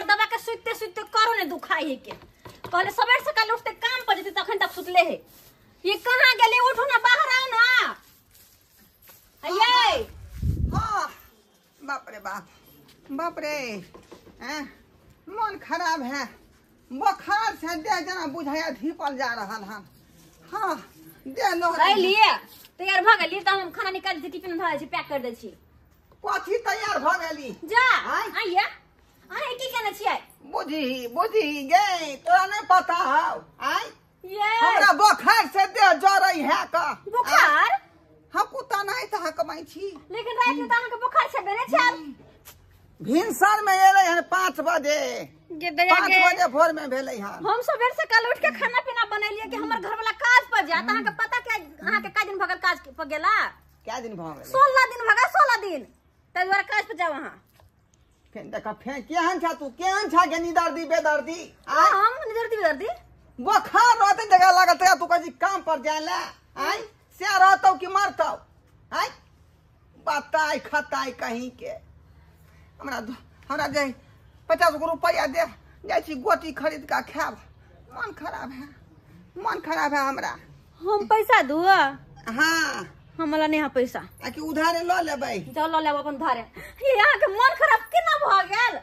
मर्दबा के सुतते सुतते करो ने दुखाई है के पहले सवेर सकाल उठते काम पर जते तखन तक सुतले है। ये कहां गेले? उठो ना, बाहर आओ ना। अये हां, बाप रे बाप, बाप रे, हैं मन खराब है, बुखार से देह जना बुझाया धीपल जा रहल हन। हां देह लो लिए तैयार भ गेली त हम खाना निकाल दै टिफिन धरै छी, पैक कर दै छी। कथी तैयार भ गेली? जा आइया अरे की केने छियै? बुझी बुझी गे, तोरा नहीं पता हौ। आय ये हमरा बुखार से देह जरै है का। बुखार? हम कुत्ता नहीं त कमाई छी, लेकिन रात में त अहाँ के बुखार छेबे नै छल। भिनसर में एलै हन 5 बजे, 5 बजे भोर में भेलै हन। हम सवेर से कल उठ के खाना पीना बनेलिए कि हमर घर वाला काज पर जात। अहाँ के पता के अहाँ के कै दिन भगल काज पर गेला? कै दिन भगल? 16 दिन भगल, 16 दिन। तै दुआरे काज पर जाओ अहाँ। फेन देख फेन केहन छा तू, केहन छा गे निदर्दी बेदर्दी? आ हम निदर्दी बेदर्दी? बुखार रहते जगह लागत है तू कजी काम पर जाए ला। आय से रहतौ कि मरतौ? आय बताई खताई कहीं के। हमरा हमरा जे 50 गो रुपया दे, जाइ छी गोटी खरीद के खायब। मन खराब है, मन खराब है हमरा। हम पैसा दुआ? हाँ हमरा नहीं है पैसा। आ कि उधारे ल लेबै? जाओ ल लेब अपन उधारे। ये अहाँ के मन खराब केना भ गेल?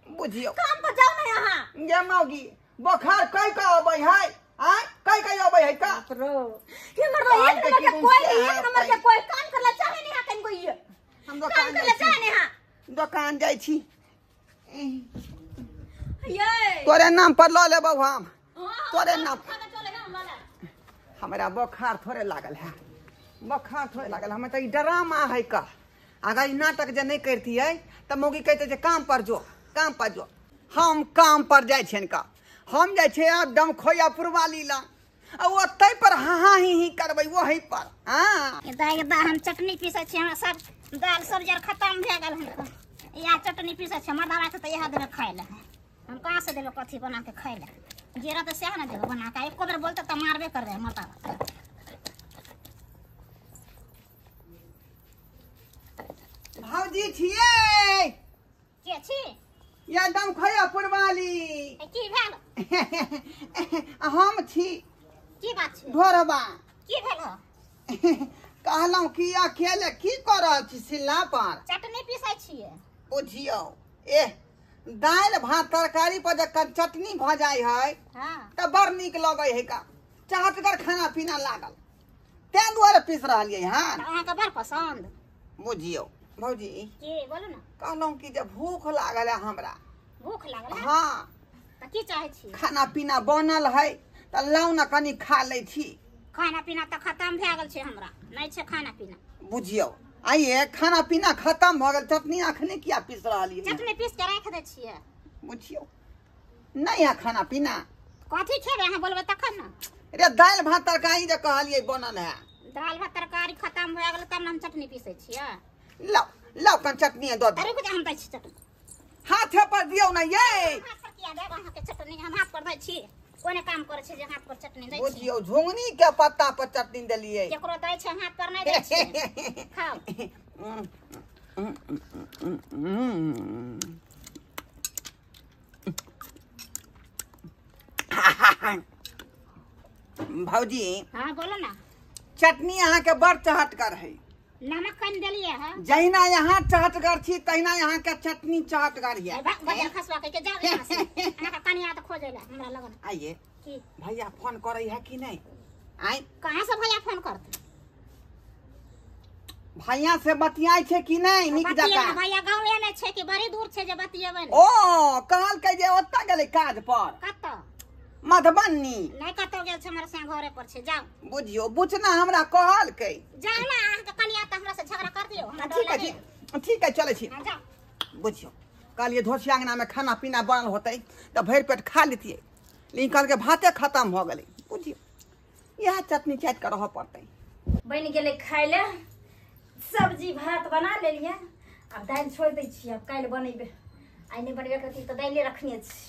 बुझियौ काम पर जाओ ना यहाँ। गे मौगी बुखार कै कै अबै है? आय कै कै अबै है का? रो ये मर्द एक नंबर के कोई नहीं, एक नंबर के कोई काम करला चाहे नहीं है कहीं कोई। हम काम करला चाहे नहीं है। दुकान जाइ छी। ये तोरे नाम पर ल लेबौ हम। तोरे नाम हमरा बुखार थोड़े लागल है, बुखार थोड़े लागल। हमें तो ई ड्रामा है का। अगर ई नाटक जे नहीं करतियै त मौगी कहते जे काम पर जो, काम पर जो। हम काम पर जाइ छियन का, हम जाइ छियै आब डमखोया पुरवाली ला आ ओतै पर हाँ हाँ ही ही करबै वही पर। हाँ दा हम चटनी पीसै छी, हमरा सब दाल सब्जी आर खत्म भए गेल हन। इएह चटनी पीसै छी, मर्दाबा के तऽ इएह देबै खाय लए। हम कहाँ से देबै कथी बना के खाय लए? जे रहतै सएह ने देबै बना के। एको बेर बोलतै तऽ मारबे करबै मर्दाबा। भौजी छियै के छी? या डमखोया पुरवाली। की भेल? हम छी। की बात छै? ढोरबा। की भेल? कहलहुँ कि अकेले की कऽ रहल छी सिल्ला पर? चटनी पीसै छियै। बुझियौ एह दालि भात तरकारी पर जखन चटनी भऽ जाइ है तऽ बड़ नीक लगै है का। चहटगर खाना पीना लागल तें दुआरे पीस रहलियै हन। अहाँके बड़ पसन्द। बुझियौ भौजी की बोलू ना। कहलहुँ कि जे भूख लागल है हमरा। भूख लागल है? हाँ। तऽ की चाहै छी? खाना पीना बनल है तऽ लाउ ना कनी खा लै छी। खाना पीना तऽ खत्म भए गेल छै, हमरा नहि छै खाना पीना। बुझियौ आइये खाना पीना खत्म भऽ गेल, चटनी अखने किया पीस रहलियै? चटनी पीस के राखि दै छियै। बुझियौ नहीं है खाना पीना। कथी खेबै अहाँ बोलबै तखन ने। रे दालि भात तरकारी जे कहलियै बनल है। दालि भात तरकारी खत्म भए गेल तब ने हम चटनी पीसै छियै। लाउ लाउ कन चटनी दऽ दू। रुकु हम दै छी चटनी। हाथे पर दियौ ना ये। हाथ पर किया देब अहाँके चटनी? हम हाथ पर दै छी। कोने काम करै छै जे हाथ पर चटनी दै छी? बुझियौ झुंगनी के पत्ता पर चटनी देलियै। केकरो दै छै हाथ पर नहि दै छै। खाउ। भौजी हाँ बोलो ना। चटनी अहाँ के बड़ चहटगर है। नमक कनि देलियै है। जहिना यहाँ चहटगर छी तहिना यहाँ के चटनी चहटगर है। बजर खसवा के जाओ यहाँ से। अहाँ के कनिया तऽ खोजै ला हमरा लगन। आइए की भैया फोन करै है कि नहीं? आइ कहाँ से भैया फोन करते? भैया से बतियाइ छै कि नहीं नीक जकाँ? भैया गाँव एले छै कि बड़ी दूर छै जे बतियेबै? ओ कहलकै जे ओतऽ गेलै काज पर। कतऽ? मधुबनी। नहीं कतौ गेल छै, हमरा संग घरे पर छै। जाओ। बुझियौ बुचना हमरा कहलकै। जाओ ना, अहाँके कनिया तऽ हमरा से झगड़ा कर दियौ, हमरा डर लागै। ठीक है चलै छी। जाओ। बुझियौ कहलियै धोसी अंगना में खाना पीना बनल होतै तऽ भरि पेट खा लेतियै, लेकिन कहलकै भाते खत्म भऽ गेलै। बुझियौ इएह चटनी चाटि कऽ रहऽ पड़तै। बनि गेलै खाय लए, सब्जी भात बना लेलियै। आब दालि छोड़ि दै छियै, आब काल्हि बनेबै। आइ नहि बनेबै करती तऽ दालिए रखने छी,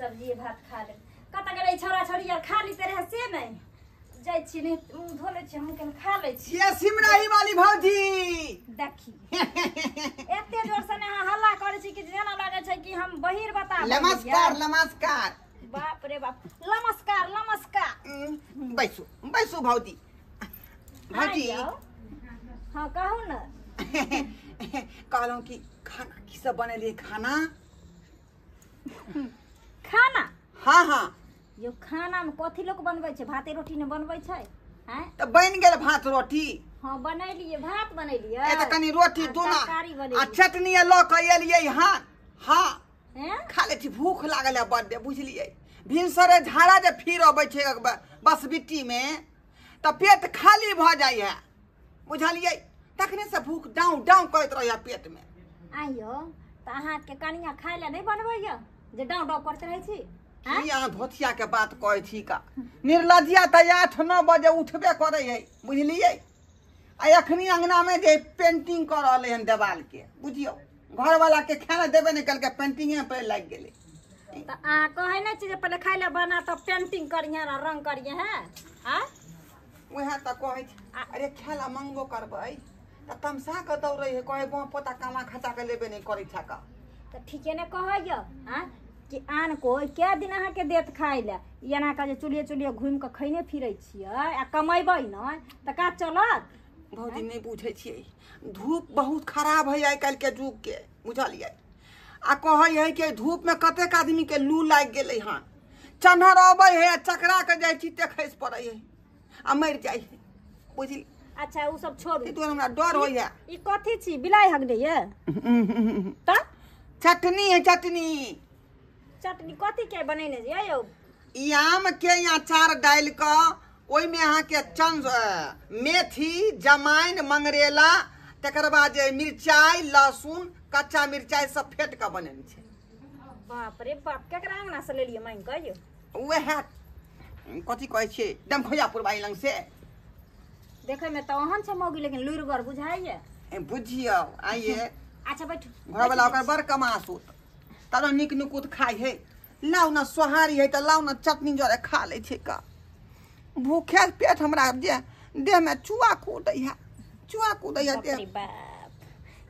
सब्जी भात खा लेब। कतऽ गेलै छौड़ा छौड़ी आर खा लेते रहे से नहि। जाइ छी नहि मुँह धो लै छी, हम कनि खा लै छी। ये सिमराही वाली भौजी देखी एते जोर से ने अहाँ हल्ला करै छी कि जेना लागै छै कि हम बहिर बता खराब। नमस्कार नमस्कार। बाप रे बाप, नमस्कार नमस्कार। बैसू बैसू भौजी। भौजी हाँ कहू ना। कहलहुँ कि खाना की सब बनेलियै? खाना खाना हाँ हाँ। यो खाना में कथी लोग बनबै छै? भाते रोटी ने बनबै छै? हैं त बन गेल भात रोटी। हाँ बनेलियै, भात बनेलियै, ए त कनी रोटी दूना आ चटनी ल के एलियै। हाँ हाँ खा ले छी, भूख लागल है बड्ड, बुझलियै। भिनसरे झाड़ा जे फिर अबै छै बस बिट्टी में त पेट खाली भ जाइ है, बुझलियै। तखने से भूख डाउन डाउन करैत रहै पेट में। आइयो त अहाँ के कनिया खाय ले नहीं बनबैया जे डाउन डाउन करैत रहै छी? की अहाँ धोतिया के बात कहै छी का? निर्लज्जिया त 8-9 बजे उठबे करै है, बुझलियै। आ अखनी अंगना में जे पेंटिंग कर रहलै हन देवाल के, बुझियौ घरवाला के खाना देबे नहीं कलके, पेंटिंगे पे लागि गेलै। त अहाँ कहै नै छी जे पहिले खाय ले बना तब पेंटिंग करिहे आ रंग करिहे? हैं आ वएह त कहै छी। अरे खाला मंगबो करबै त तमसा के दौड़ै है, कहै गाँव पोता कामा खचा के लेबे नहीं करै छा का। त ठीके ने कहैया हां कि आन कोइ कै दिन अहाँ के देत खाय ले? एना के जे चुलिए चुलिए घुमि के खैने फिरै छियै आ कमेबै नै त का चलत? भौजी नहीं बुझै छियै, धूप बहुत खराब है आइ काल्हि के युग के, बुझलियै। आ कहै है कि धूप में कतेक आदमी के लू लागि गेलै हन, चन्हर अबै है आ चकरा के जाइ छी ते खसि पड़ै है आ मरि जाइ है, बुझली। अच्छा उ सब छोड़ू, ताहि दुआरे हमरा डर होइया। ई कथी छी? बिलाइ हगने ये त चटनी है, चटनी। चटनी कथी के बनेने छियै यौ? ई आम के अचार डालि कऽ ओहिमे अहाँके चंद मेथी, जमाइन, मंगरेला, तकर बाद जे मिरचाइ, लहसुन, कच्चा मिरचाइ सब फेट कऽ बनेने छै। बाप रे बाप, केकरा अंगना से लेलियै मांगि कऽ यौ? वएह कथी कहै छियै, डमखोया पुरबाई लग से। देखै में तऽ ओहन छै मौगी, लेकिन लुरिगर बुझाइया। बुझियौ आइये। अच्छा बैठू। घरवाला ओकर बड़ कमासुत, तब नीक नुकुत खाइ है। लाउ न सोहारी है तऽ लाउ न चटनी जरे खा लै छै का। भूखे पेट हमरा देह में चुआ कूदै है, चुआ कूदै है देह। बाप,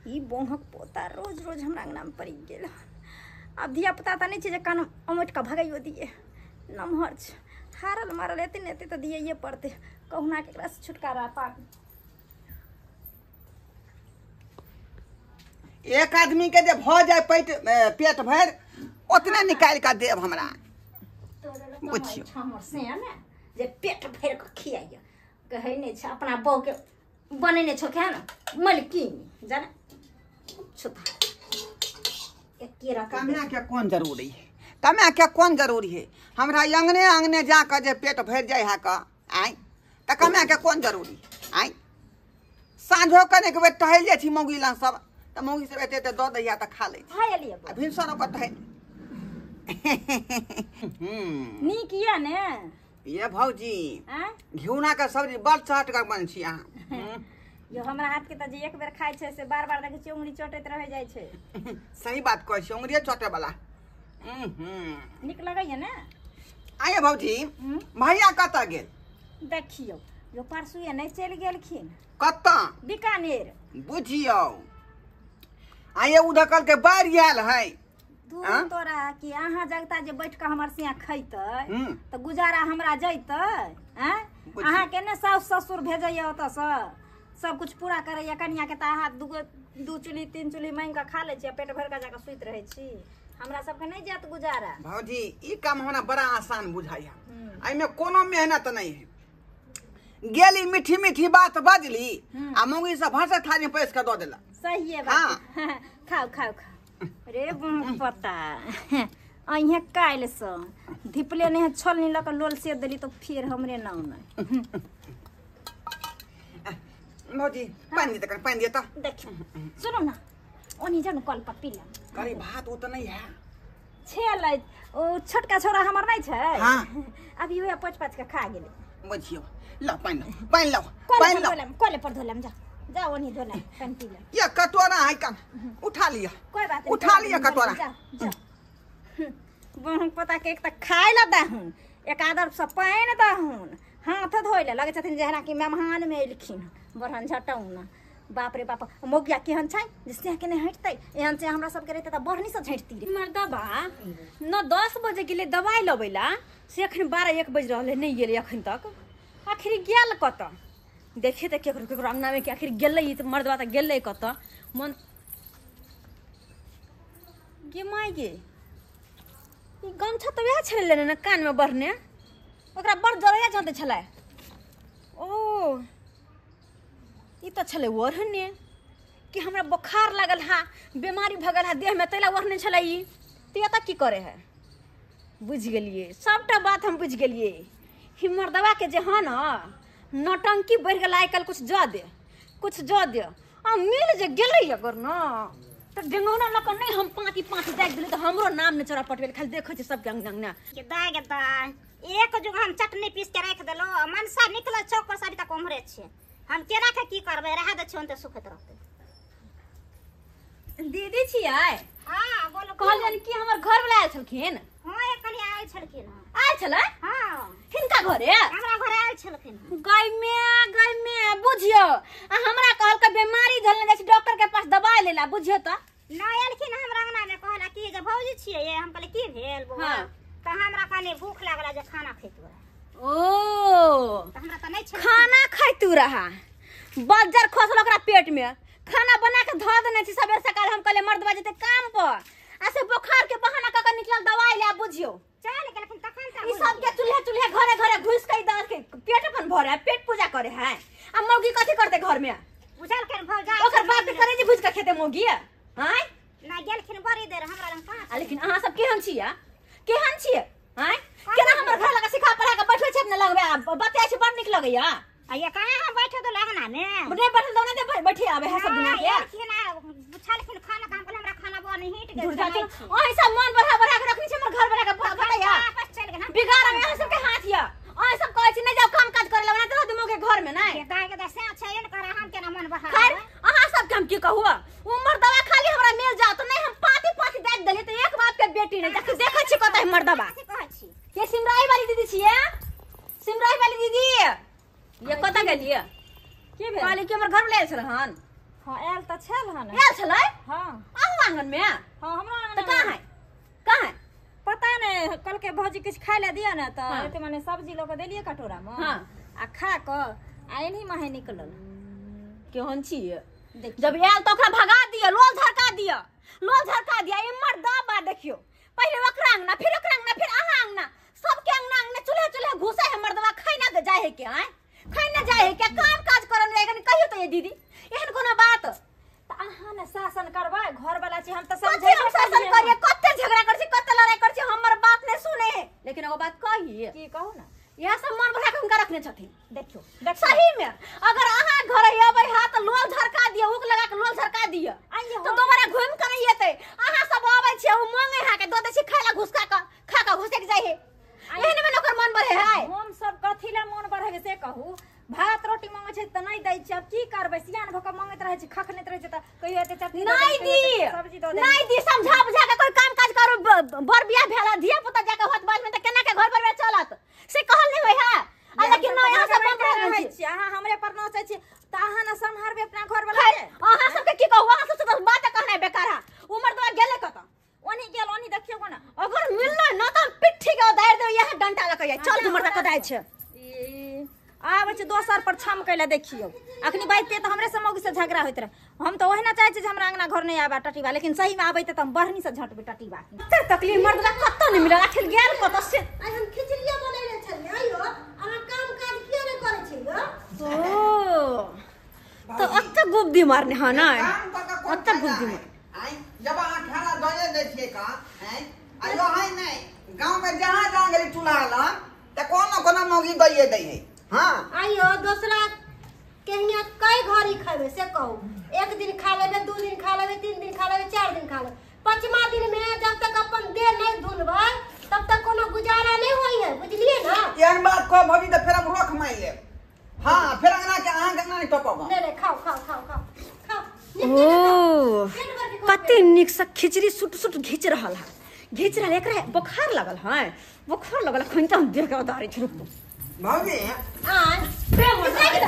ई बोहक पोता रोज रोज हमरा अंगना में पड़ि गेल। आब धिया पुता तऽ नहि छै जे कान अमोटि कऽ भगाइयो दिए, नमहर छै, हारल मारल एते ने एते तऽ दियैये पड़तै, कहुना के एकरा से छुटकारा पाबी। एक आदमी के जे भऽ जाय पेट भरि ओतने निकालि कऽ देब हमरा, बुझियौ। हमर से ने जे पेट भरि कऽ खियाइया, कहै नहि छै अपना बहू के बनेने छौ खाए ने मलकिनी जाने छुता। कमाए के कोन जरूरी है? कमाए के कोन जरूरी है? हमरा अंगने अंगने जाकऽ जे पेट भरि जाइ है कऽ आँय, तऽ कमाए के कोन जरूरी आँय? साँझो कने एक बेर टहलि जाइ छी मौगी लग सब, तऽ मौगी सब एते एते दऽ दैया तऽ खा लै छी। आ भिनसर ओकर टहलि नीक यऽ ने ये भौजी? घिउना के सब्जी बड़ चहटगर बन छी अहाँ। यो हमरा हाथ के तऽ जे एक बेर खाइ छै से बार बार देखै छियै उंगली चटैत रहि जाइ छै। सही बात कहै छी, उंगलिये चटे वाला। नीक लगैया ने? आइये भौजी, भैया कतऽ गेल? देखियौ यो परसुए नहि चलि गेलखिन। कतऽ? बीकानेर। बुझियौ आइये उधर के बाढ़ि आयल है। तोरा कि अहाँ जगता जे बैठ कऽ हमर सिया खैतै तऽ गुजारा हमरा जैतै? अहाँ के ने सासु ससुर भेजैया ओतऽसँ, सब कुछ पूरा करैया कनिया के, तऽ अहाँ दू चूल्ही 3 चूल्ही मांगि कऽ खा लै छी, पेट भरि कऽ जाकऽ सुति रहै छी। हमरा सबके नहि जायत गुजारा। भौजी ई काम हमरा बड़ा आसान बुझाइया, एहिमे कोनो मेहनत नहीं है। गेली मीठी मीठी बात बजली आ मौगी सब भरसे थाली में पैस के दऽ देलक। सही है बात। खाओ खाओ खाओ। रे पता अहे काल्हि से धिपले नहीं है, छोलनी लऽ कऽ लोल से देली तो फिर हमरे नाम नहीं। भौजी पानि दे, पानि दे तऽ। देखियौ सुनू ना, ओनी जाउ ने कल पर पी ले। करी भात ओ तऽ नहीं है छेलै, ओ छोटका छोरा हमर नहीं छै। हाँ। अभी वएह पोछ पाछ के खा गेलै। बुझियौ लो पानि लो, पानि लो, पानि लो। कले पर धो लेम, जा जा ओनी धो लेम, पानि पी लेम। ये कटोरा है कन उठा लिया, कोई बात नहीं, उठा लिया कटोरा। जा जा बहु पता के एक तऽ खाय ला दहुन, एक आदर से पानि दहुन, हाथ धोइ ले लगै छथिन जेना कि मेहमान में एलखिन, बरहन झटौना। बाप रे बाप मौगिया केहन छै जे सेह के नहि हटतै एहन छै हमरा सबके रहतै तऽ बढ़नी से झटती रे। मर्दबा 9-10 बजे गेलै दवाइ लबै ला से एखन 12-1 बजि रहलै नहि गेलै एखन तक आखिर गेल कतऽ देखिए तऽ केकरो केकरो अंगनामे कि आखिर गेलै ई तऽ मर्दबा तऽ गेलै कतऽ मन गे माय गे ई गमछा तऽ वएह छलै लेने ने कानमे बढ़ने ओकरा बड़ जरैया जँतै छलै ओ ई तऽ छलै ओढ़ने कि हमरा बोखार लागल हा बीमारी भऽ गेल हा देहमे तैला ओढ़ने छलै ई तऽ एतऽ की करे है बुझि गेलियै सबटा बात हम बुझि गेलियै ही मर्दबा के जे हँ न नौटंकी बढ़ि गेल आइ काल्हि कुछ जऽ दे आ मिल जे गेलै अगर न तऽ डेंगौना लऽ कऽ नहि हम पाँति पाँति दागि देलियै तऽ हमरो नाम नहि चोरा पटबेल खाली देखै छियै सबके अंगना अंगना। के दाय गे दाय एक जुग हम चटनी पीस के राखि देलहुँ आ मनसा निकलल चौक पर से अभी तक ओम्हरे छै हम केना के की करबै रहा दै छियै ओनते सुखैत रहतै। दीदी छियै? हाँ बोलो। कहलियनि कि हमर घर वाला आयल छलखिन? हाँ एक कनी आयल छलखिन। आयल छलै? हाँ। हिनका घरे? हमरा घरे आयल छलखिन। गाय में बुझियौ आ हमरा कहलकै बीमारी झलने जाइ छै डॉक्टर के पास दवाइ लेला बुझियौ तऽ न एलखिन हमरा अंगना में कहला कि जे भौजी छियै ये हम कहलियै की भेल बौआ? हाँ। तऽ हमरा कनी भूख लागल जे खाना खैतु रहे। ओ तऽ हमरा तऽ नहि छलै। खाना खैतु रहा बज्जर खसल ओकरा पेट में खाना बना के धऽ देने छी सबेर सकाल हम कहलियै मर्दबा जेतै काम पर आ से बोखार के बहाना कऽ के निकलल दवाइ ले बुझियौ चल गेलखिन तखन तऽ ई सबके चूल्हे चूल्हे घरे घरे घुसि के दर के पेट अपन भरे पेट पूजा करे है आ मौगी कथी करते घर में बुझलखिन भौजा ओकर बाप के करे जे भुजि के खेते मौगी आँय ना गेलखिन बड़ी देर हमरा लग कहाँ आ लेकिन अहाँ सब केहन छियै केहन छियै आँय केना हमर घर लगा सिखा पढ़ा के बैठल छै अपने लगमे आ बतियाइ छै बड़ नीक लगैया आ ये कहाँ हम बैठे दो अंगना में नहि बैठल दो नहि बैठे आबै है सब दिना के एलखिन आ पुछलखिन खाना तऽ हम कहलियै हमरा खाना बन हिट गेल झूठ झाँझ अहीं सब मन बढ़ा बढ़ा के रखने छी हमर घर बढ़ा के बताइया वापस चलि गेल हम बिगाड़ में अहाँ सबके हाथ यऽ अहीं सब कहै छी नहि जाओ काम काज करे ला बना दो के घर में नहि के दाय के दाय से छै ने करा हम केना मन बढ़ा खैर अहाँ सबके हम की कहू उमर दवा खाली हमरा मिल जाओ तो नहीं हम पाँति पाँति दागि देलियै तऽ एक बाप के बेटी नहि जखन देखै छी कतऽ मर्दबा से कहै छी ये सिमराही वाली दीदी छियै सिमराही वाली दीदी ये कतऽ गेलियै की भेल? कहली कि हमर घर में आयल छल हन। हाँ आयल तऽ छल हन। आयल छलै? हाँ। अहूँ आंगन में? हाँ हमरा आंगन तऽ कहाँ है कहाँ है पता नहि कहलकै भौजी किछु खाय लए दिअ ने तऽ हाँ। एते मने सब्जी लऽ कऽ देलियै कटोरा मे हाँ। आ खा कऽ आ एनही माहे निकलल। केहन छियै जब आयल तऽ ओकरा भगा दिअ लोल झरका दिअ लोल झरका दिअ इमर दबा देखियौ पहिले ओकरा अंगना फिर ओकरा अंगना फिर अहाँ अंगना सबके अंगना अंगना चूल्हा चूल्हा घुसै है मर्दबा खाइ ना जाय है के आँय खाइ ना जाय है के काम काज करऽ नहि कनी कहियौ तऽ ये दीदी एहन कोनो बात तऽ अहाँ ने शासन करबै घर वाला छी हम तऽ कथी हम समझेबे शासन करियै। करियै कते झगड़ा करै छी कते लड़ाई करै छी हमर बात नहि सुने है लेकिन एगो बात कही की कहू ने इएह सब मन बढ़ा के हुनका रखने छथिन। देखियौ सही में अगर अहाँ घर अबै हा तऽ लोल झरका दिअ उक लगा के लोल झरका दिअ आइये तऽ दोबारा घुमि के नहि एतै। अहाँ सब अबै छियै ओ मांगे हा के दऽ दै छी खाय ला घुसका के खा के घुसकि जाइ है एहन में ओकर मन बढ़े है। हम सब कथी ला मन बढ़ेबै से कहू भात रोटी मांगै छै तऽ नहि दै छियै आब की करबै सियान भऽ कऽ मांगैत रहै छै खखनैत रहै छै तऽ कहियो एते चटनी दऽ नहि देली, दी कहियो एते सब्जी दऽ देली। नहि दी समझा बुझा के कोई काम काज करू बर बियाह भेल धिया पुता जाके होत बाद में तऽ केना के घर परिवार चलत से कहल नहि होइ है आ लेकिन नहि अहाँ सब मन बढ़ा रहै छी छी अहाँ हमरे पर नचै छी तऽ अहाँ ने सम्हारबै अपना घर वाला खैर के। अहाँ सबके की कहू अहाँ सबसे तऽ बात कहनाइ बेकार है उमर दवा गेलै कतऽ ओनी गेल ओनी देखियौ कोना अगर मिललै न तऽ हम पिट्ठी के उधारि देबै यहाँ डंटा लऽ के चल उमर दवा कतऽ छै ई आबै छै दोसर पर छम कैला देखियौ अखनी बाजते तऽ हमरे से मौगी से झगड़ा होइत रहे हम तऽ ओहिना चाहै छी जे हमरा अंगना घर नहि आबे टटीबा लेकिन सही में आबै तऽ हम बढ़नी से झटबै टटीबा। कते तकलीफ मर्दबा कतऽ नहि मिलल आखिर गेल कतऽ से। आइ हम खिचड़िया बनैले छलियै आइयो अहाँ काम काज किया नहि करै छियै यौ? ओ तऽ अत्ते गुब्दी मारने हँ नै काम कऽ के कोन अत्ते फायदा गुब्दी है? मार आँय, जब अहाँ खाना दए दै छियै का आँय, आ यो है नहि गाँव में जहाँ जहाँ गेली चूल्हा लग तऽ कोनो कोनो मौगी दैए दै है। हाँ आइयो दोसरा के हियाँ कई घड़ी खेबै से कहू एक दिन खा लेबै 2 दिन खा लेबै 3 दिन खा लेबै 4 दिन खा लेबै 5वां दिन में जब तक अपन देह नहीं धुलबै तब तक कोनो गुजारा नहीं होई है बुझलिए ना। एहन बात कह भौजी तऽ फेर हम रोख मारि लेब। हाँ फेर अंगना के अहाँ के अंगना नहीं टपब। नहीं नहीं खाओ खाओ खाओ खाओ खाओ। ओ पेट भर के खाओ। कते नीक से खिचड़ी सुट सुट घिच रहल है घिच रहल एकरा बोखार लगल है बोखार लगल खन तऽ हम देह के उतारै छी रुकू भौजी आँय प्रेम देख दे।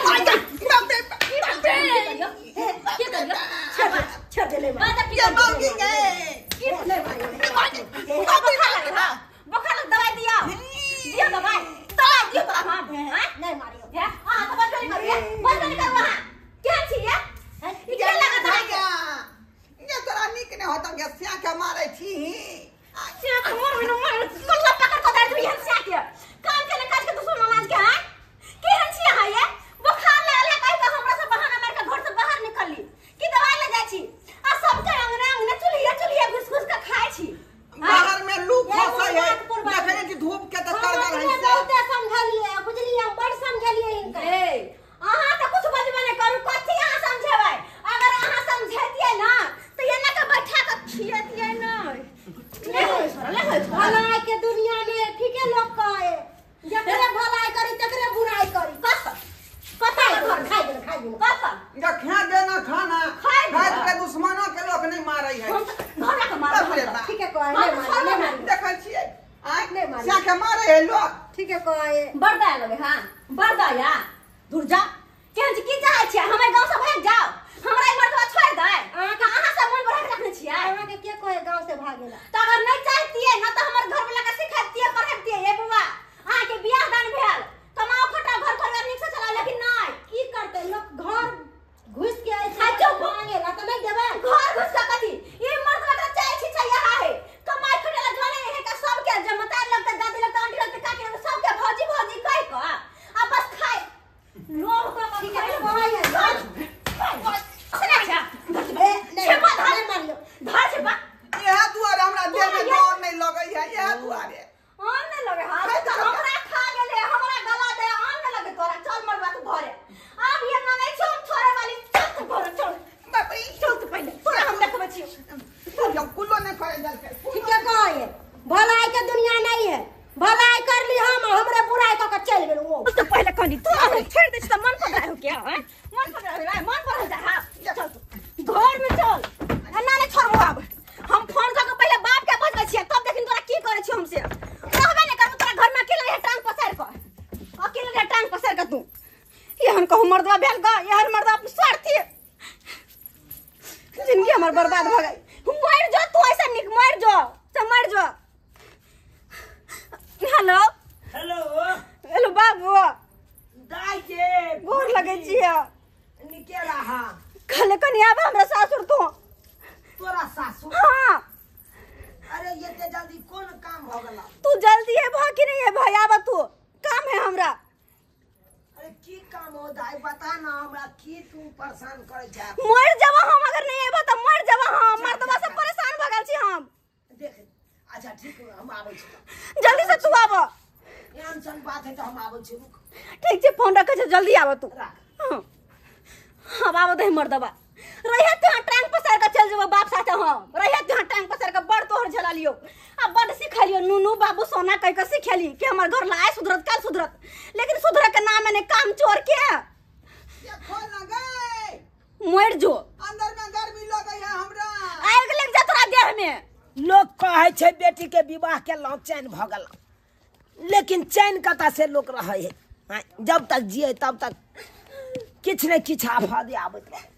आइ, बाप रे, बाप रे। करियो के करियो छोड़ छोड़ दे ले मार ये मौगी गए की ले मार बुखार लगे हां बुखार लगे दवाई दिया दिया दवाई दवाई दियो तोरा हां नहीं मारियो हां हां तो बंद नहीं करिए बंद नहीं करू हां के छी ये ई के लागत है ये तोरा नीक नहीं होता के सिया के मारै छी सिया के मोर में मोर कल्ला पकड़ के दर्द भी हम सिया के काम के ने काज के दुश्मन समाज के हां के हम छी हां ये बुखार लागल है कहि के हमरा से बहाना मार के घर से बाहर निकलली कि दवाई ले जाय छी आ सबके अंगना अंगना चूल्हिया चूल्हिया घुस घुस के खाय छी बाहर में लू फंसै है देखै छी धूप के त करगर है बहुते समझलिए बुझलिए हम बड़ समझलिए इनका ए अहाँ त कुछ बजबे नै करू कथि अहाँ समझेबै अगर अहाँ समझेतियै ना त एना के बैठा के खियतियै नै ले होय छोरा ले होय छोरा भलाई के दुनिया में ठीके लोग कहे जकरे भलाई करी तकरे बुराई करी कत कत घर खाइ गेल खाइ गेल कत जखना देना खाना खाइ खाइ के दुश्मनो के लोग नहीं मारै है हम त घर के मारब ठीके कहे नहीं मारी नहीं मारी देखै छियै आइ नहीं मारी। सिया के मारै है लोग ठीके कहे बड़ दया लगे हां बड़ दया दूर जा केहन छी की चाहै छियै हमर गांव से भागि जाओ हमरा ई मर्दवा छोड़ि दे अहाँके अहाँ सब मन बढ़ा के रखने छियै अहाँके के कहे गांव से भागेला त अगर नहीं चाहतियै ना त हमर घर वाला के सिखातियै पढ़ातियै हे बौआ अहाँ के बियाह दान भेल कमाओ खटाओ घर परिवार नीक से चलाओ लेकिन नहीं की करते लोग घर घुस के आइ हाँ, चुप। मांगेला त नहीं देबै घर घुस के कथी ई मर्दवा के चाहै छी चाहिए है कमाई खटेला जाने है का सबके जमता लगता दादी लगता आंटी लगता काकी लगता सबके भौजी भौजी कह के आ बस खाए लोभ का ठीक है कहे सुना छा ए नहीं छेपा धर नहीं मारियो धर छेपा इएह दुआरे हमरा देह में डर नहीं लगै है इएह दुआरे आम नहीं लगे हां तो हमरा खा गेले हमरा गला दे आम नहीं लगे तोरा चल मरवा तू घरे अब ये ना नहीं छोड़ छोड़े वाली चल तू घरे चल बाप रे चल तू पहले तोरा हम देखबै छियो हम कुल्लो नहीं करे देलकै ठीके कहे भलाई के दुनिया नहीं है भलाई कर ली हम हमरे बुराई क के चल गेल वो तो पहले कहनी तू हमरा छोड़ दे त मन पर हो क्या हैं मन पर रहे मन पर हो जा हां चल तू घर में चल ना ना छोड़बो अब हम फोन क के पहले बाप के बजबै छियै तब देखिन तोरा की करै छियै हमसे रहबे नहीं करबो तोरा घर में अकेले रहे टांग पसार क अकेले रहे टांग पसार क तू एहन कहू मर्दवा भेल ग एहन मर्दवा स्वार्थी जिंदगी हमर बर्बाद भ गई मर जो तू ऐसा निक मर जो से मर जो हेलो हेलो हेलो बाबू दाई के गोर लगै छियै निके रहा कहले कनी आब हमरा सासुर तू तोरा सासुर हाँ अरे ये ते जल्दी कौन काम हो गला तू जल्दी है भा कि नहीं है भाई आब तू काम है हमरा अरे की काम हो दाई बता ना हमरा की तू परेशान करे छा मर जाब हम अगर नहीं आबो त मर जाब हम मर्दवा से परेशान भ गेल छी हम देख अच्छा ठीक हो हम आबै छी जल्दी से तू आब एहन सन बात है तो हम आबै छी रुक ठीक छै फोन रखे छै जल्दी आब तू राख हाँ हम आब दे मर्दवा रहिया तू टांग पसार के चल जेबो बाप साथे हम रहिया तू टांग पसार के बड़ तोहर झला लियो आ बड़ सिखलियो नुनू बाबू सोना कह के सिखेली कि हमर घर ला आय सुधरत काल सुधरत लेकिन सुधरे के नाम ने काम चोर के ये खोल ना गए मर जो अंदर में गर्मी लगै है हमरा आग लग जा तोरा देह में लोग कहै छै बेटी के विवाह केलहुँ चैन भऽ गेल लेकिन चैन कतऽ से लोग रहै है आँय, जब तक जिए तब तक किछु ने किछु आफत आबैत रहै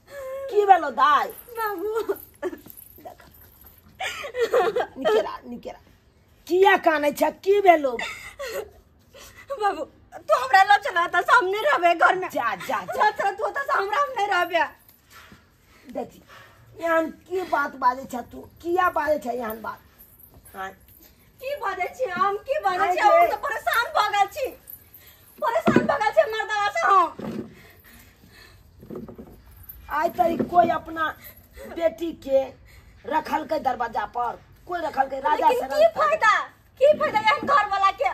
की भेलो दाइ बाबू देख निकेरा निकेरा किया कानै छै की भेलो बाबू तू हमरा लग चला त सामने रहबे घर में जा जा जा चल चल तू त हमरा हम नहीं रहबे देखी एहन की बात बाजै छै तू किया बाजै छै एहन बात आँय, की बाजै छी हम की बाजै छी आइ हम गे। त परेशान भ गेल छी परेशान भ गेल छी मर्दवा से हम आइ तरी कोई अपना बेटी के रखलकै दरवाजा पर कोई रखलकै राजा लेकिन से की फायदा की फायदा एहन घर वाला के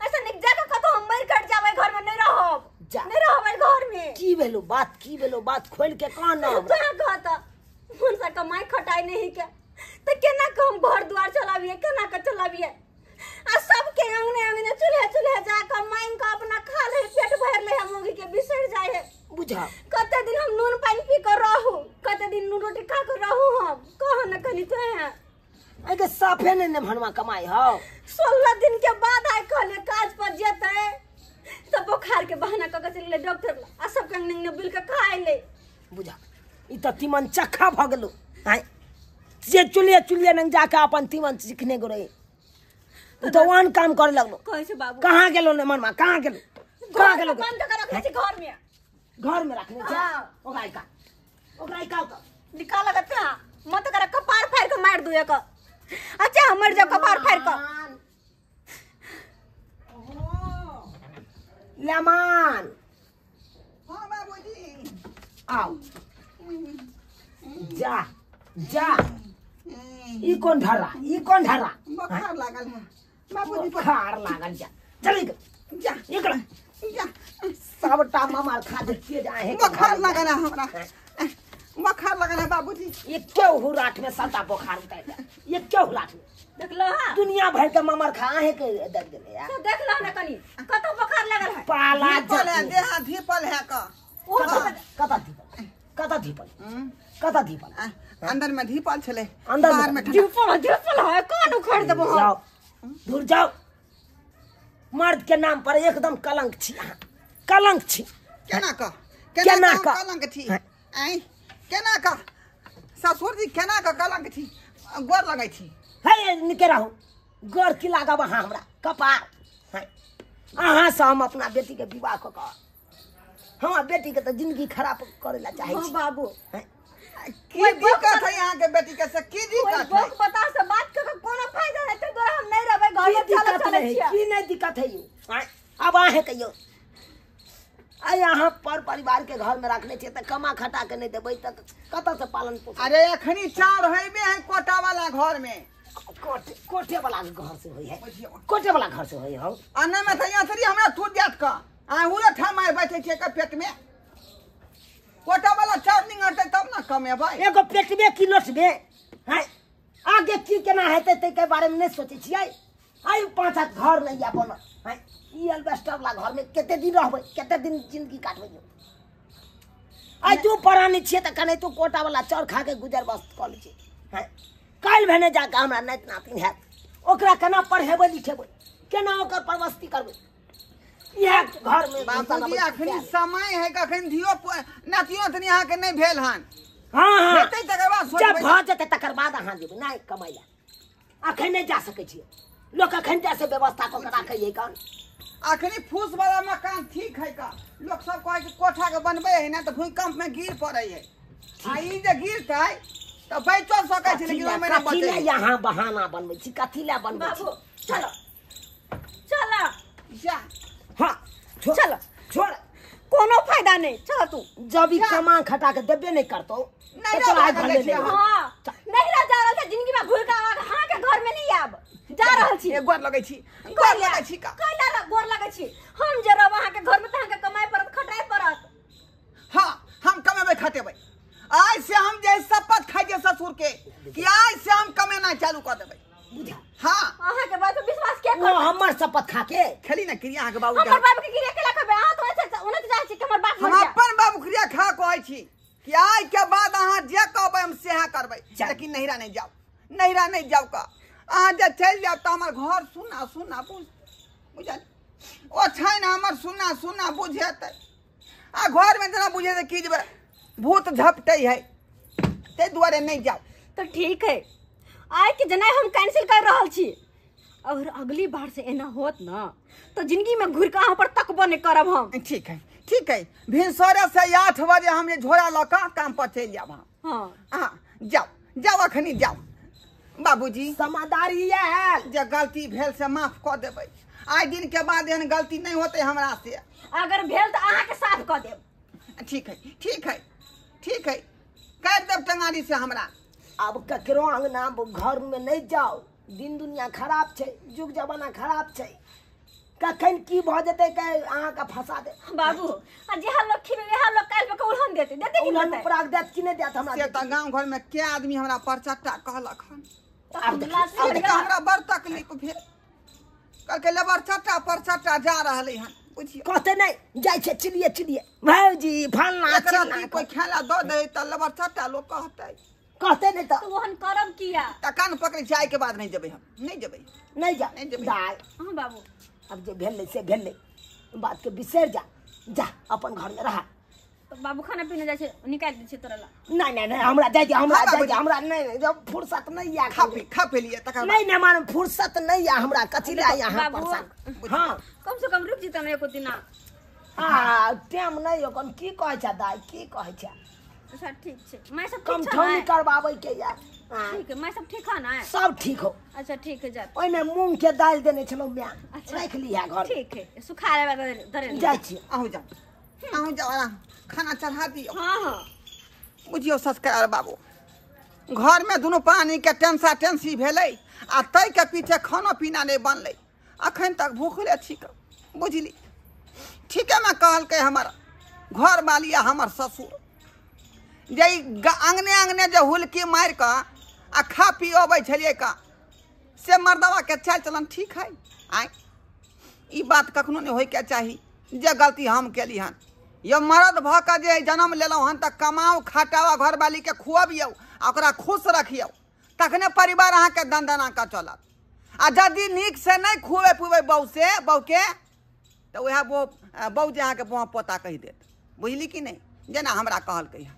ऐसा निक जाके कतौ हम मर कट जाबै घर में नहीं रहब जा। नहीं रहब घर में की भेलो बात की भेलो बात खोल के कह ना हमरा। तोरा कहता मन से कमाई खटाई नहीं के त केना के हम घर द्वार चलाबिए केना के चलाबिए आ सबके अंगने अंगने चूल्हे चूल्हे जा के मांग के अपना खा ले पेट भर ले हम मोगी के बिसर जाए है बुझा कते दिन हम नून पानी पी कर रहू कते दिन नून रोटी खा कर रहू हम कह न कनी तो है एके साफे ने ने भनवा कमाई हो 16 दिन के बाद आए कहले काज पर जेते सब बुखार के बहाना कऽ के चलि गेलै डॉक्टर लग आ सबके अंगने अंगने बिल के खाइ ले। बुझा ई तऽ तीमन चक्खा भऽ गेलो। आँय जे चुलिए चुलिए नंग जाके अपन तीमन सीखने गो रही, उ तऽ ओहन काम करे लगलो। कहै छै बाबू कहाँ गेलो ने मनमा, कहाँ गेलो, कहाँ गेलो? बंद कर रखने छी घर में, घर में रखने छी। ओकरा का, ओकरा का तो निकाल लगत मत कर, कपार फाड़ के मार दू एक। अच्छा मर जाओ कपार फाड़ के। लेमान हां बाबूजी आओ, जा जा। ई कौन ढर्रा, ई कौन ढर्रा? बुखार लागल है बाबूजी, बुखार लागल। जा चल जा निकल जा, सबटा मामार खा देखिए जाए है। बुखार लागल है हमरा, बुखार लागल है बाबूजी। ये क्यों हुराठ में सबटा बुखार उतर जा, ये क्यों हुराठ में देखलो हां दुनिया भर के मामार खा है के दर्द गेले यार। तो देखलो ना कनी कत बुखार लागल है। पाला धीपल है देह, धीपल है का कत धीपल, कत धीपल, कत धीपल? अंदर में धीपल छले, अंदर बाहर में धीपल, धीपल है। कौन उखाड़ देबो? जाओ दूर जाओ, मर्द के नाम पर एकदम कलंक छी अहाँ, कलंक छी। केना का, केना का कलंक छी? आइ केना का ससुर जी, केना का कलंक छी? गोर लगै छी। हे निके रहू, गोर की लागब अहाँ हमरा कपार। अहाँ से हम अपना बेटी के विवाह कऽ कऽ हमरा बेटी के तऽ जिंदगी खराब करे ला चाहै छी बाबू। की दिक्कत है यहाँ के बेटी के से? की दिक्कत है? बता से बात कर के कोनो फायदा नहीं ते तोरा, हम नहीं रहबै घर में। चलो चलो छियै की नहीं दिक्कत है यौ? अब अहाँ कहियौ, आइ अहाँ पर परिवार के घर में रखने छियै तऽ कमा खटा के नहीं देबै तऽ कतऽ से पालन पोषण? अरे अखनी चार हेबे है कोटा वाला घर में, कोटे कोटे वाला घर से होई है, कोटे वाला घर से होई हौ। आना में तऽ यहाँ हमरा तू जात का आ उरे ठाम आइ बैठे छियै के पेट में। कोटा वाला चार निंगरतै तब ना कमेबै। एगो पेटबे की लोटबे हैं, आगे की केना हेतै तै के बारे में नहीं सोचै छियै। आइ पाँच हाथ घर नहीं या बनल हैं, ई एल्बेस्टर वाला घर में कते दिन रहबै, कते दिन जिंदगी काटबै? आइ तू परानी छियै तऽ कने तू कोटा वाला चाउर खा के गुजर बस कऽ लै छियै हैं। काल्हि भेने जाके हमरा नाति नातिन हैत, ओकरा केना पढ़ेबै लिखेबै, केना ओकर परवस्ती करबै? इएह घर में बाबूजी अखनी समय है, अखन धियो नातियो तनी अहाँ के नहीं भेल हन। हाँ हाँ हेतै तकर बाद जब भऽ जेतै तकर बाद अहाँ जेबै नहि कमाइ लए। अखन नहि जा सकै छियै, लोक अखन जा से व्यवस्था कऽ के राखै है। कौन अखनी फूस वाला मकान ठीक है का? लोक सब कहै कि कोठा के बनबै है ना तऽ भूकंप में गिर पड़ै है, आ ई जे गिरतै तऽ बचो सकै छै, लेकिन ओहिमे नहि कथी बचै। लए यहाँ बहाना बनबै छी, कथी लए बनबै छी? बाबू चलो चलो जा हाँ चलो छोड़, कोनो फायदा नहीं। चल तू जब ई कमा खटा के देबे नहीं करतो नहीं तो चल रहबै घर छियै। हां नहीं रह जा रहल छै जिंदगी में, घुर के अहाँ के घर में नहीं आब जा रहल छी। गोर लगै छी, गोर लगै छी का? कैला गोर लगै छी? हम जे रहब अहाँ के घर में तऽ अहाँ के कमाइ पड़त, खटाइ पड़त। हाँ हम कमेबै खटेबै। आइ से हम जे शपथ खाइ छियै ससुर के कि आइ से हम कमेनाइ चालू कऽ देबै। बुझा हाँ अहाँ के बात पर विश्वास के वो करब? हमर शपथ खा के खेली ना क्रिया अहाँ के बाबू के। हमर बाबू के क्रिया केला खबै? अहाँ तऽ ओने ओने तऽ जाइ छी कि हमर बाप हम मर जाय। अपन बाबू क्रिया खा कहै छी कि आइ के बाद अहाँ जे कहबै हम सएह करबै, लेकिन नैहरा नहीं जाउ, नैहरा नहीं जाउ का। अहाँ जे चलि जायब तऽ हमर घर सुना सुना बुझल ओ छै ने, हमर सुना सुना बुझेतै। आ घर में जेना बुझेतै कि जे भूत झपटै है, ताहि दुआरे नहीं जाउ। तो ठीक है, आइ के जनाइ हम कैंसिल कर रहल छी, और अगली बार से एना होत ना तो जिंदगी में घुर के अहाँ पर तकबो नहीं करब हम। ठीक है ठीक है, भिनसरे से 8 बजे हम जे झोरा लऽ कऽ काम पर चलि जायब हम। हाँ हाँ जाउ जाउ अखनी जाउ बाबूजी। समादारी आयल जे गलती भेल से माफ कऽ देबै, आइ दिन के बाद एहन गलती नहीं होतै हमरा से। अगर भेल तऽ अहाँ के साफ कऽ देब। ठीक है ठीक है ठीक है, काटि देब टंगारी से हमरा। अब ककरो अंगना घर में नहीं जाओ, दिन दुनिया खराब छै, युग जमाना खराब छै, कखन की भऽ जेतै के अहाँ के फंसा दे। बाबू आ जेहा लोग खिबे वएह लोग काल्हि पे उल्हन देते देते कि उल्हन नहीं? उपराग देत कि नहीं देत हमरा? से तऽ गाँव घर में के आदमी हमरा परचट्टा कहलक हन, आब देखियौ, लाज आब तऽ हमरा बड़ तकलीफ भेल, कहलकै लेबर चट्टा परचट्टा जा रहलै हन। बुझियौ कहते नहीं जाइ छै चिड़िए चिड़िए भौजी फलना एकरा चिलना कोई खेला दऽ दै तऽ लेबर चट्टा लोक कहतै, कहते नहीं तो ओहन करब किया? तऽ कान पकड़ै छै, आइ के बाद नहीं जेबै हम, नहीं जेबै, नहीं जा नहीं जेबै। दाइ हाँ बाबू अब जे भेलै से भेलै, बात के बिसरि जा, जा अपन घर में रहा। तो बाबू खाना पीने जाइ छै, निकालि दै छियै तोरा ला। नहीं नहीं नहीं, हमरा जाइ दे, हमरा खा जाइ दे, बाबूजी। हमरा नहीं नहीं, जब फुर्सत नहीं या खा पी लिए तकर बाद। नहीं नहीं, मानो फुर्सत नहीं या हमरा, कथी ला यहाँ बाबू। परेशान। हाँ कम से कम रुक जेतै ने एको दिना। आ टाइम नहीं ओकन की कहै छै दाइ, की कहै छै? अच्छा ठीक छै, माय सब कम ठीक छै ठौनी ने? करबाबै के यार। हाँ, ठीक है, माय सब ठीक है ना? सब ठीक हो। अच्छा ठीक है, जा। ओहिमे मूंग के दालि देने छलहुँ माय, अच्छा। राखि लिहा घर। ठीक है, सुखा लेबै धरे। जाइ छी। अहूँ जाउ, अहूँ जाउ, आराम खाना चढ़ा दियौ। हाँ हाँ। बुझियौ संस्कार बाबू, घरमे दुनू प्राणी के टेंसा टेंसी भेलै आ ताहिके पीछे खाना पीना नहि बनलै, अखन तक भूखले छी कऽ। बुझली, ठीकेमे कहलकै हमर घरवाली आ हमर ससुर जे ई अङ्गने अङ्गने जे हुलकी मारि कऽ आ खा पी अबै छलियै कऽ, से मर्दबाके चालि चलन ठीक है? आँय, ई बात कखनो नहि होइके चाही जे गलती हम केली हन। यौ मर्द भऽ कऽ जे जन्म लेलहुँ हन तऽ कमाउ खटाउ आ घरवालीके खुअबियौ आ ओकरा खुश रखियौ, तखने परिवार अहाँके दनदना कऽ चलत। आ यदि नीकसँ नहि खुएबै पुएबै बहू से, बहूके, तऽ उएह बहू जे अहाँके बौआ पोता कहि देत। बुझली कि नहि, जेना हमरा कहलकै हन।